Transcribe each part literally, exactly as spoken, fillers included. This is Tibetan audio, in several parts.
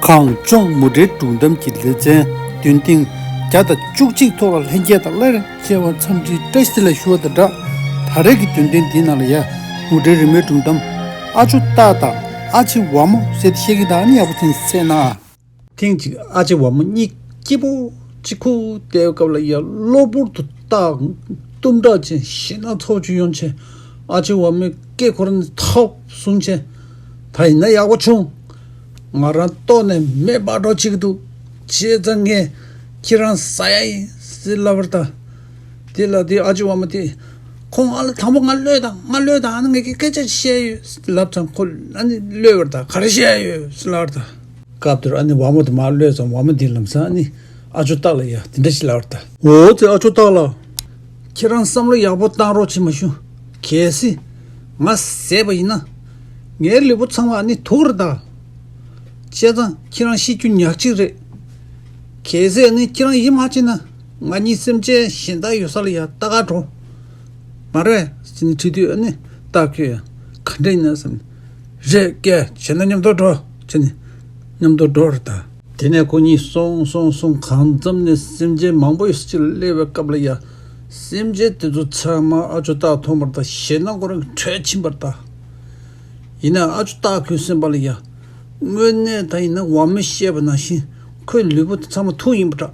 གངས་ལྗོངས་མུ་འབྲེལ་སྒྲུང་གཏམ་གྱི་ལེ་ཚན་འདོན་ཐེངས་བརྒྱ་དང་བཅུ་གཅིག་ཐོག་ལ་ལྷན་རྒྱས་དང་སླར་མཇལ་བར་འཚམས་འདྲིའི་བཀྲ་ཤིས་བདེ་ལེགས་ཞུ་བ་དང་སྦྲགས། ད་རེས་ཀྱི་འདོན་ཐེངས་འདིའི་ནང་ལ་ཡ་མུ་འབྲེལ་རི་མོའི་སྒྲུང་གཏམ། ཨ་ཅོ་སྟག་དང་ཨ་ཅེ་ཝ་མོ་ཟེར་ཏེ་བཤད་ཀྱི་འདུག་ཨ་ནི་ཡག་པོ་ཅིག་གསན་ན། ཐེངས་གཅིག་ཨ་ཅེ་ཝ་མོ་གཉིད་སྐྱིད་པོ་ཅིག་ཁུག་བསྡད་སྐབས་ལ་ཡ་གློ་བུར་དུ་སྟག་གཏུམ་དྲག་ཅན་ཞེད་སྣང་ཚ་པོ་ཅིག་ཡོང་བྱས། ཨ་ཅེ་ཝ་མོའི་སྐེ་འཁོར་ནས་ཐོབ་བཟུང་བྱས། ད་ཡིན་ན་ཡག་པོ་བྱུང་། ང་རང་ལྟོགས་ནས་མེ་འབར་འགྲོ་བྱེད་ཀྱི་འདུག་བྱས་ཙང་ངས་ཁྱེད་རང་ཟ་ཡ་ཡིན་ཟེར་ལབ་པ་རེད་ད། དེ་ལབ་དུས་ཨ་ཅེ་ཝ་མོ་དེས། ཁོང་ཨ་ལ་དང་པོ་ང་གློད་དང་། ང་གློད་དང་། ཨ་ནི་ངས་ཀྱི་སྐད་ཆ་བཤད་ཡོད་ཟེར་ལབ་ཙང་ཁོ་ཨ་ནི་གློད་པ་རེད་ད། ག་རེ་བཤད་ཡོད་ཟེར་ལབ་པ་རེད་ད། སྐབས་དེར་ཨ་ནི་ཝ་མོ་དེ་མར་གློད་ཙང་ཝ་མོ་དེས་ལམ་སང་ཨ་ནི་ཨ་ཅོ་སྟག་ལ་ཡ་དེ་འདྲ་ཞིག་ལབ་པ་རེད་ད། འོ་ཙི་ཨ་ཅོ་སྟག་ལགས། ཁྱེད་རང་བསམ་བློ་ཡག་པོ་བཏང་རོགས་བྱེད་མ་ཞུ། གལ་སྲིད་ང་ཟས་པ་ཡིན་ན། ངའི་ལུས་པོ་ཚང་མ་ཨ་ནི་དུག་རེད་ད། བྱས་ཙང་ཁྱེད་རང་ཤི་རྒྱུ་ཉག་གཅིག་རེད། གལ་སྲིད་ཨ་ནི་ཁྱེད་རང་ཡིད་མ་ཆེས་ན། ང་གཉིས་སེམས་ཅན་གཞན་དག་ཡོད་ས་ལ་ཡ་ལྟ་ག་འགྲོ། མ་རེད་ཟེར་ནས་དྲིས་དུས་ཨ་ནི་སྟག་ཁོས་ཡང་ག་འདྲ་ཡིན་ན་བསམ་ནས། རེད་སྐད་བྱས་ན་མཉམ་དུ་འགྲོ་བྱས་ནས་མཉམ་དུ་འགྲོ་རེད་ད། དེ་ནས་ཁོ་གཉིས་སོང་སོང་སོང་གང་འཚམ་ནས་སེམས་ཅན་མང་པོ་ཡོད་ས་ཅིག་ལ་སླེབས་པའི་སྐབས་ལ་ཡ། སེམས་ཅན་དེ་ཚོ་ཚང་མ་ཨ་ཅོ་སྟག་མཐོང་བ་རེད་ད། ཞེད་སྣང་ཁོ་རང་གིས་ཁྲོས་ཕྱིན་པ་རེད་ད། ཡིན་ནའང་ཨ་ཅོ་སྟག་ཁོའི་སེམས་པ་ལ་ཡ། དངོས་གནས་ད་ཡིན་ན་ཝ་མོས་བཤད་པ་ནང་བཞིན་ཁོའི་ལུས་པོ་དེ་ཚང་མ་དུག་ཡིན་པ་འདྲ།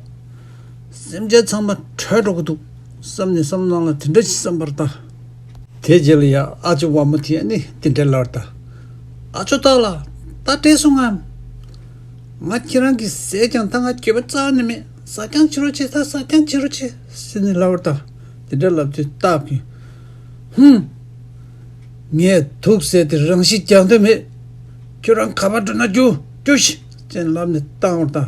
སེམས་ཅན་ཚང་མ་བྲོས་འགྲོ་གི་འདུག་བསམ་ནས་བསམ་བློ་ནང་ལ་དེ་འདྲ་ཞིག་བསམ་པ་རེད་ད། དེ་རྗེས་ལ་ཡ་ཨ་ཅེ་ཝ་མོ་དེས་ཨ་ནི་དེ་འདྲ་ལབ་པ་རེད་ད། ཨ་ཅོ་སྟག་ལགས། ད་བྲེལ་སོང་ངམ། ང་ཁྱེད་རང་གིས་ཟས་ཀྱང་ད་ང་འགྱོད་པ་རྩ་བ་ནས་མེད། ཟ་རྐྱང་བྱེད་རོགས་བྱེད། ད་ཟ་རྐྱང་བྱེད་རོགས་བྱེད་ཟེར་ནས་ལབ་པ་རེད་ད། དེ་འདྲ་ལབ་དུས་སྟག་གིས། ཧུམ། ངས་དུག་ཟས་དེ་རང་ཤི་རྒྱག་འདོད་མེད། ཁྱོད་རང་ག་པར་འགྲོ་ན་རྒྱུགས་རྒྱུགས་ཤིག་ཅེས་ལབ་ནས་བཏང་བ་དང་།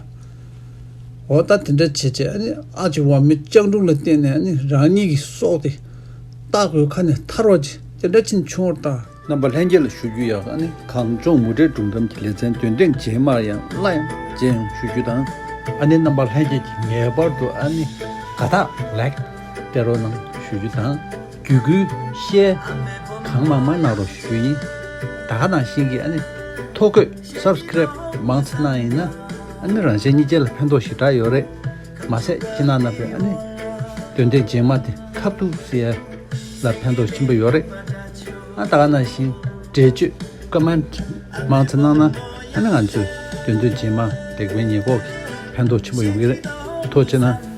འོ་ད་དེ་འདྲ་བྱས་བྱས་ཨ་ནི་ཨ་ཅེ་ཝ་མོའི་སྤྱང་གྲུང་ལ་བརྟེན་ནས་ཨ་ནི་རང་ཉིད་ཀྱི་སྲོག་དེ་སྟག་གི་ཁ་ནས་ཐར་བ་ཅིག་དེ་འདྲ་ཅིག་བྱུང་བ་དང་། རྣམ་པ་ལྷན་རྒྱས་ལ་ཞུ་རྒྱུ་ཡག་ཨ་ནི་གངས་ལྗོངས་མུ་འབྲེལ་སྒྲུང་གཏམ་གྱི་ལེ་ཚན་འདོན་ཐེངས་རྗེས་མར་ཡང་སླར་ཡང་མཇལ་ཡོང་ཞུ་རྒྱུ་དང་། ཨ་ནི་རྣམ་པ་ལྷན་རྒྱས་ཀྱིས་ངེས་པར་དུ་ཨ་ནི་དགའ་རྟགས་ལའིཀ་སྟེར་རོགས་གནང་ཞུ་རྒྱུ་དང་། བརྒྱུད་སྐུལ་ཤེར་གང་མང་མང་གནང་རོགས་ཞུ་རྒྱུ་ཡིན། ད་ག་ནང་བཞིན་གྱི་ཨ་ནི་ཐོ་འགོད་སབ་སི་ཀེ་རེབ་མང་ཙམ་གནང་ཡིན་ན་ཨ་ནི་རང་གཞན་གཉིས་ཆ་ལ་ཕན་ཐོགས་ཞེ་དྲག་ཡོད་རེད། མ་ཟད་ཁྱེད་རྣམ་པས་ཨ་ནི་འདོན་ཐེངས་རྗེས་མ་དེ་ཁ་ཐུག་ཟེར་ཡ་ལ་ཕན་ཐོགས་ཆེན་པོ་ཡོད་རེད། ཨ་ད་ག་ནང་བཞིན་འགྲེལ་བརྗོད་ཀོ་མེན་ཊི་མང་ཙམ་གནང་ན་ཨ་ནི་ང་ཚོས་འདོན་ཐེངས་རྗེས་མ་དེ་གའི་ཉེས་འགོག་གི་ཕན་ཐོགས་ཆེན་པོ་ཡོང་གི་རེད། ཐུགས་རྗེ་གནང་།